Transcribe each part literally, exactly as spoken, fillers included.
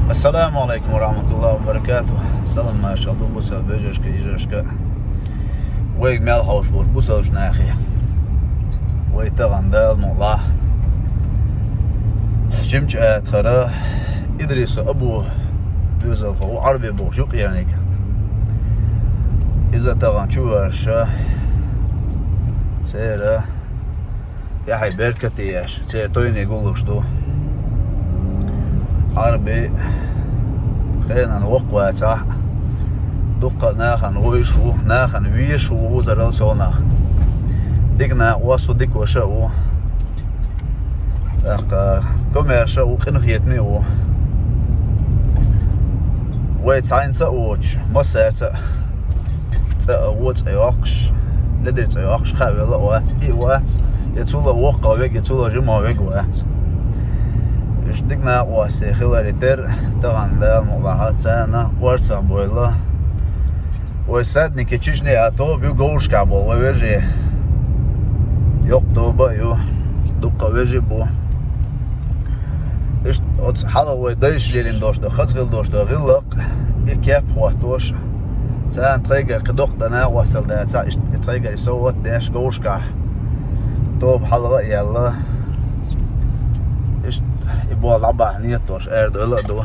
Ассаламу алейкум ва рахматуллахи ва баракатух. Салам маршал ду бусал бежашка, ижашка. Вайга мел хьовш болчу бусалш нахе. Вай таган Дала мукълахь. Жимчу атхара Идрису Абу доьзалхо ву Ӏарби бохуш юкъерниг. Иза таган чу варша церан тӀаьхье беркате еш, церан тойне гуллуш ду. Ӏарби хенан воккха вацахь, дуккха а нахана вуйш ву, нахана веш ву вузарал совнах. Дика накъост ву, дика ваша а ву. ТӀаккха комаьрша а ву, къинхетаме а ву. Вай цхьаьнца а воцуш, массаьрца а цӀа а вон цӀа йоккхуш, ледара цӀа йоккхуш, хаа велла а вац, и а вац, я цул а воккха вега, я цул а жима вега вац. Уьш дика накъостий хиларе терра, тахана Дала мукълахь царна орцах бойла. Вай Садники Чечни а тоба ю говрашкахь болу вай вежарий. Йоккха тоба а ю, дуккха а вежарий а бу. Иштта оцу хьалха вай дайша лелийна долуш ду, хаза хила долуш ду гӀиллакх, и кеп хӀоттош. Царна тхайгара кхин доккха дан накъосталла дацахь, иштта и тхайгара и совгӀат а деш, говрашкахь тоба хьалха а яьлла. Иштта и болх дӀабахьа нийят долуш арадойла а ду.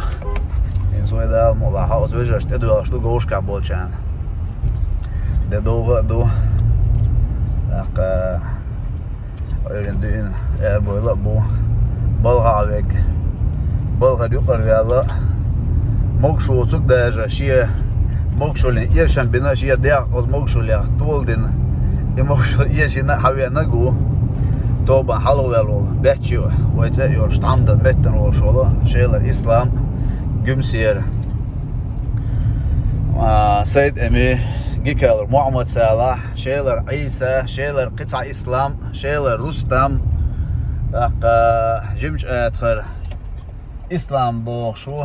ХӀинца вай Дала мукълахь оцу вежаршна тӀедоьлхуш ду говрашкахь болчарна. Де довгӀа а ду. ТӀаккха Ӏуьйранна дуьйна арабойла а бу. Балхахь вега, балхара юкъара ваьлла а, могуш воцург а, даже шен могушаллин эшам бина а, шен дегӀ оцу могушаллех толадина, и могушалла эшийна а хьавеанарг а ву. Тобанна хьалхаваьлла волу баьчча а, вай цӀе а йолуш, тхьамдан меттана волуш волу Шелара Ислам, Гуьмсера а, Сайд-Эми, Гикалара Мухьаммад-Салахь, Шелара Ӏийса, Шелара кхин цхьа Ислам, Шелара Рустам, тӀаккха Жимчу Атхара Ислам бохуш ву.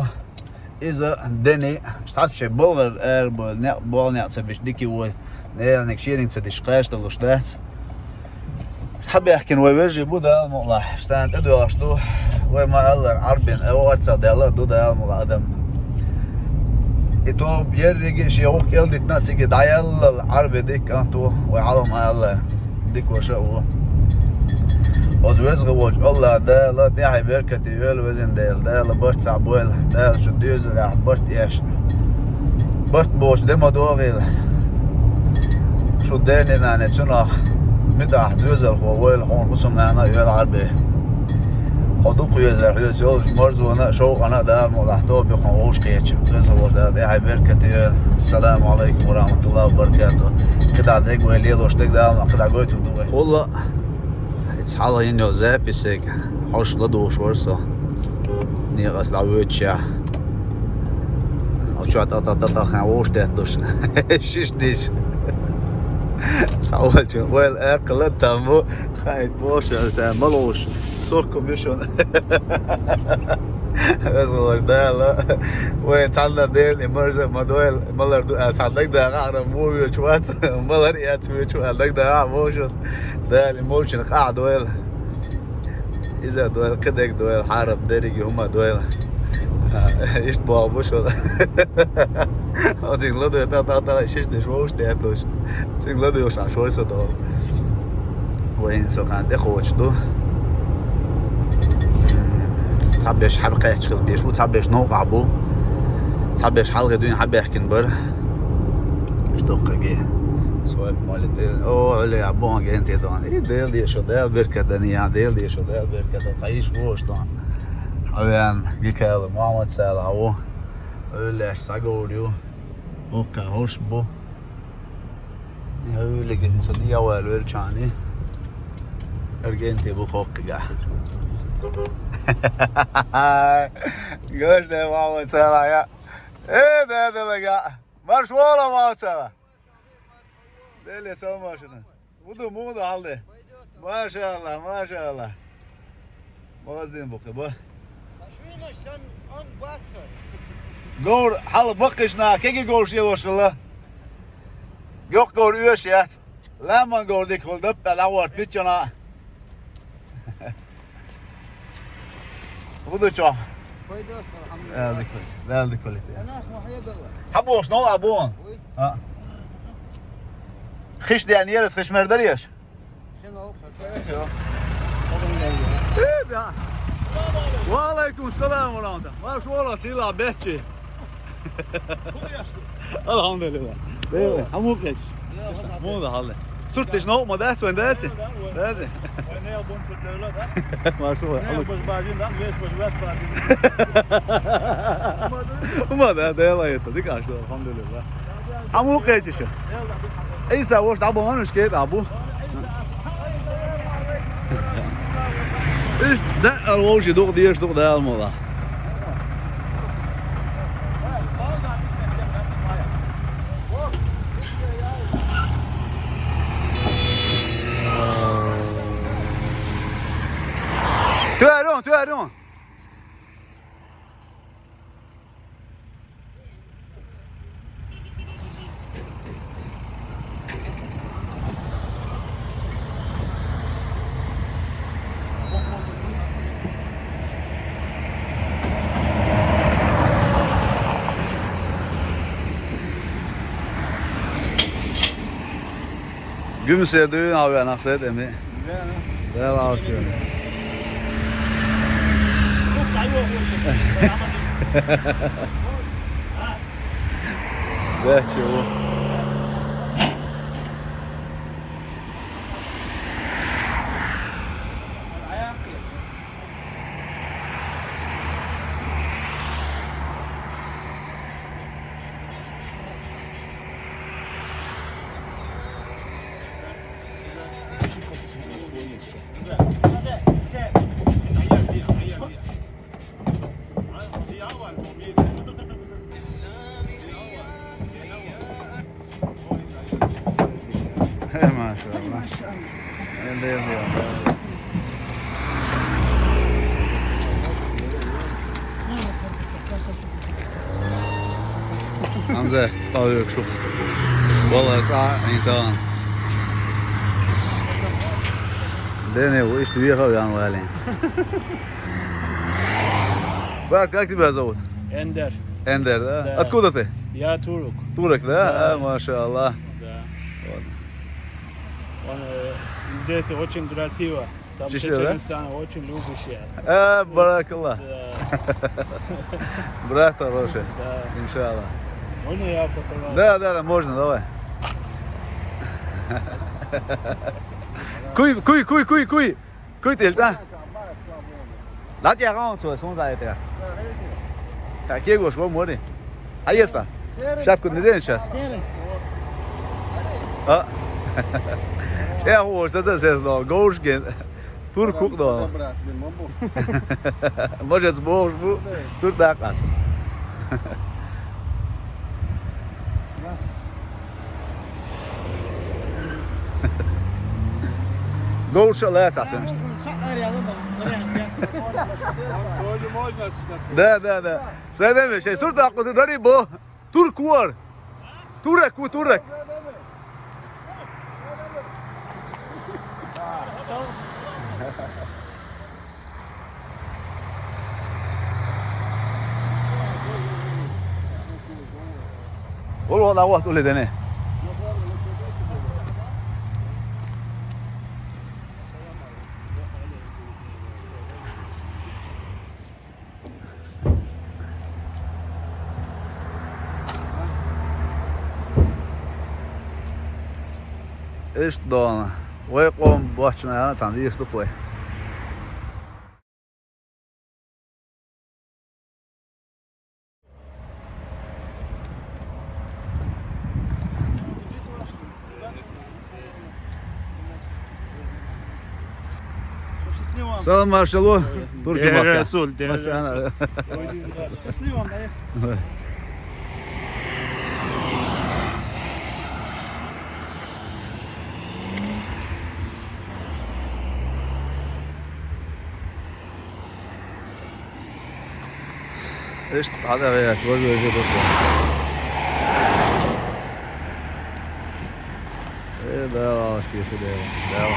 Иза Дени, цхьацца шайн балхара арабевлла некъ, болу некъ ца бича дика ву вай, нериниг шениг ца дича кхаж далуш дац. Хьабаьхкина вай вежарий бу Дала мукълахь, царна тӀедоьлхуш ду. Вай ма-аллара Ӏарбина, э, орцах даьлла а ду Дала мукълахь адам. И тоба ерриге а шен гӀуллакх кӀел дитина а цига дӀаяллал Ӏарби дика кӀант ву, вай хьалха ма-аллара, дика ваша а ву. Оцу веза волчу АллахӀ Дала тӀаьхье беркате йойла, везан Дела, Дала барт цхьаъ бойла, Дала шун доьзалехь барт эшна. Барт боцу де ма догӀийла. Шу дена-нана цунах муьтӀахь доьзалхо войла, хьуна хӀусамнана а йойла Ӏарби. Хьо дукха везар хьоьца йолчу марзона а, шовкъана а Дала мукълахь тоба юххе вовшахкхетча, веза волчу Дала тӀаьхье беркате йойла. Ассаламу алайкум ва рахматуллахи ва баракатух. КхидӀа дерг вай лелош дерг Дала кхидӀа гойтур ду вай. ХӀулла, иза хьалха йина йолу записега хьожуш ладугӀуш вара со. Некъаца дӀавоьдучехь. Оцу чохь тӀа-тӀа-тӀа-тӀа хьан вовшах детталуш. Шиш диш. Цхьа волчун ойла аьккхалла а там бу. Хаийта бохуш, цара ма ловзуш. Сохкам ю шуна. Веза волчу Дала вайн цхьанна Дела и марза а ма дойла, малар ду аьлла цхьа дагадогӀахь а, хьарам вон воьдуш вац, малар а эцна воьдуш ву аьлла дагадогӀахь а вовшашна. Дала и молчунна къахьдойла. Иза а дойла, кхидерг а дойла, хьарам дерриге хӀума а дойла. Иштта боху бу шуна. Оцуьнга ладугӀуш, тӀаккха шиш деш вовшах детталуш. Цуьнга ладугӀуш Ӏаш вара со тӀе. Вайна со кхана тӀекхочуш ду. Цхьаберш хьаб кхаьчча хила безаш бу, цхьаберш новкъахь бу. Цхьаберш хьалхе дуьйна хьабаьхкина бара. Иштта доккхаге. Свайп молитве. О, Ӏуьллу я, боху генте дон. И Дела деза шу, Дала беркат дани я, Дела деза шу, Дала беркат дани. Хьайш вохуш дон. Хьавеана Гикала Мухьаммад-Салахь ву. Ӏуьллуш схьаговр ю. Вукху хӀорш бу. Ӏуьллуьгица дӀавала веллачхьана. Аргенти бу хоккхигахь. Гожде Мухьаммад-Салахь я. Э, дадалага. Марш вола, Мухьаммад-Салахь. Деле салмашина. Вуду муду хьалде. Машалла, машалла. Молодец, бухе, ба. Говр хьала баккхишна, кеги говрш елош хилла. Йоккха говр оьшуш яц. Ламан говр дика хуьлу, дапта лаворт миччана. Вуду чохь. Вай, дост, алхамдулиллах. Даьла дика, Даьла дика хилийта. Хьан бохуш, нов а бу? Вай. А. Хиш ден ерас, хиш мер дареш? Всё. Э, да. Ва алайкум салам ва рахматуллах. Марш вала, сила бетчи. Алхамдулиллах. Бе, бе, хьан ву кхечаш? Муха хьале. Сурт деш нов ма дац вайн, дац? Дац. Вай не бун чу тевла, да? Марш вала. Не баш бажин, да, веш баш веш бажин. Ма да, да, ла это, дика аш, алхамдулиллах. Хьан ву кхечаш? Иса, вош дӀабахана уьш кхетӀа бу. Иштта даьъал вовши дукха дезаш ду-кх Дала мукъ лахь. Туьхьар ю, туьхьар ю. Гуьмсера дуьйна а веана, ах сай тӀе ме. Дела алфи. Бехча ву. Машалла. Хьамза, къовсур шу. Валлахь, цӀа а Ӏийна тахана. Дене ву, иштта вехав ян валин. Брат, как тебя зовут? Эндер. Эндер, да? Да. Откуда ты? Я турок. Турок, да? Да. А, машаллах. Да. Вот. Он, э, здесь очень красиво. Там чеченцы очень любящие. А, баракаллах. Да. Брат хороший. Да. Иншаллах. Можно я фотограф? Да, да, да, можно, давай. Куй, куй, куй, куй, куй. Куй тел, да? Латья гон цо, сунза это. Так, кегош, во море. А если? Шапку надень сейчас. А? Я вот это здесь, но, гоушген. Турк хук, но. Может, сбош бу, сурдакъас. Гоушалац асен. Тоже можно сюда. Да, да, да. Седем, шесть, сурдакъу, дари бо. Турк вар. Турек, у турек. Ол вала вахт уледене. Иштта дона. Вай къоман боччана цхьана дийш ду вай. Салам, маршалло. Турки Дер махка. Расул, Дер Расул. Счастливо, да? Иштта дӀадахьа яц, важа-важа бакъо. Э, Дала, Аллаш, кеша Дала. Дала.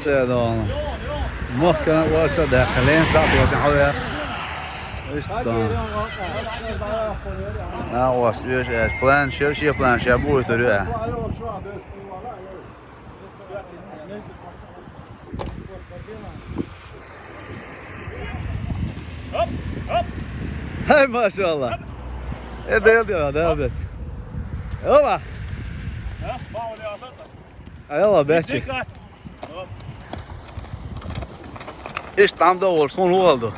Ма канал ваца дахален сатвати хавя. Ишта. На вас юш эш план шер ши план ша буй туря. Ай, машалла. Э, дел дел, да, бет. Оба. Ай, Алла, бечик. Иш там да вол, сон вол да.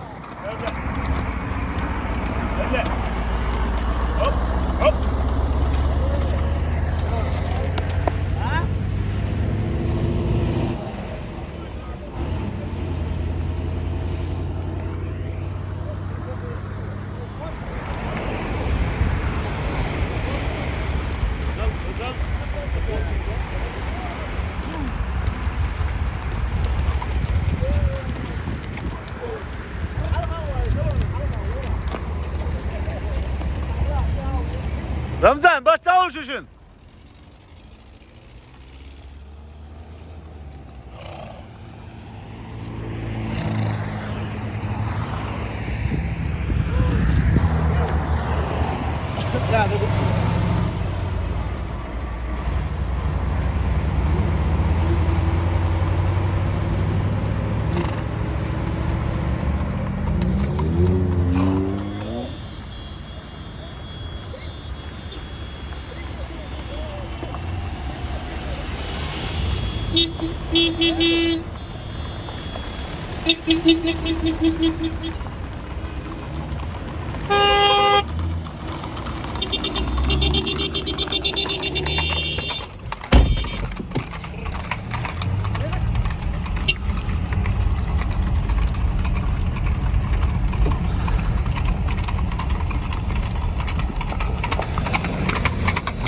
Рамзан, бац чавуз шуьшуьн.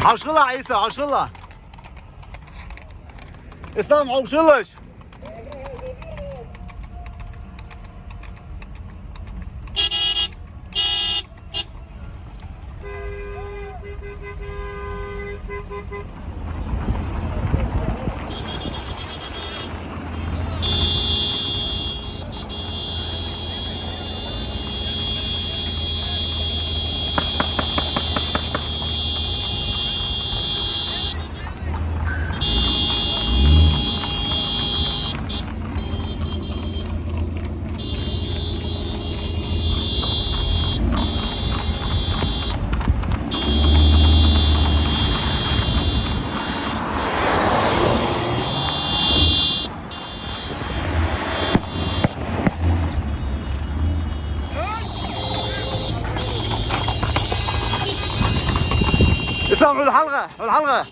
Ашгъыла, Иса, ашгъыла. Ислам, ашгъылаш. Ислам, гьул гьалгъа, гьул гьалгъа.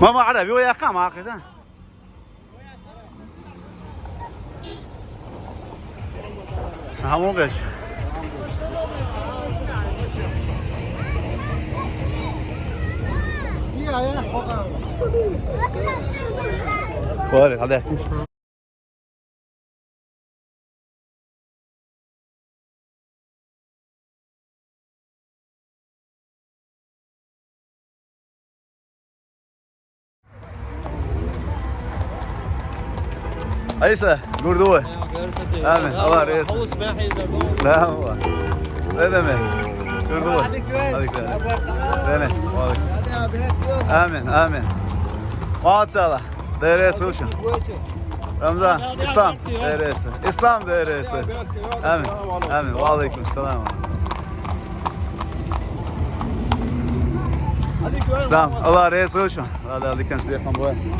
ماما عربي ويا قام هكذا. سلام عليكم. وعليكم، عليكم. عيسى، قردوة. آمين. الله يرضى. لا، هو. لا، لا، لا. قردوة. هذيك وين؟ هذيك وين؟ أبو سلام. لا، لا. وعليكم السلام. آمين، آمين. ما تسأله. داير يسوع شو؟ رمضان، إسلام داير يسوع. إسلام داير يسوع. آمين. آمين. وعليكم السلام. إسلام، الله يرضى عنك. هذا اللي كان سبيقهم بوين.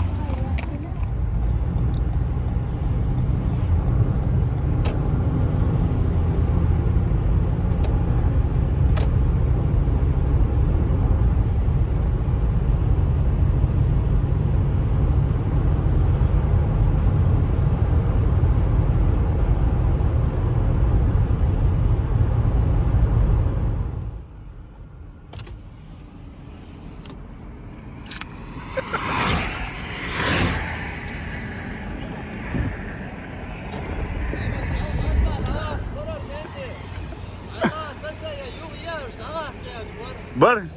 बरं.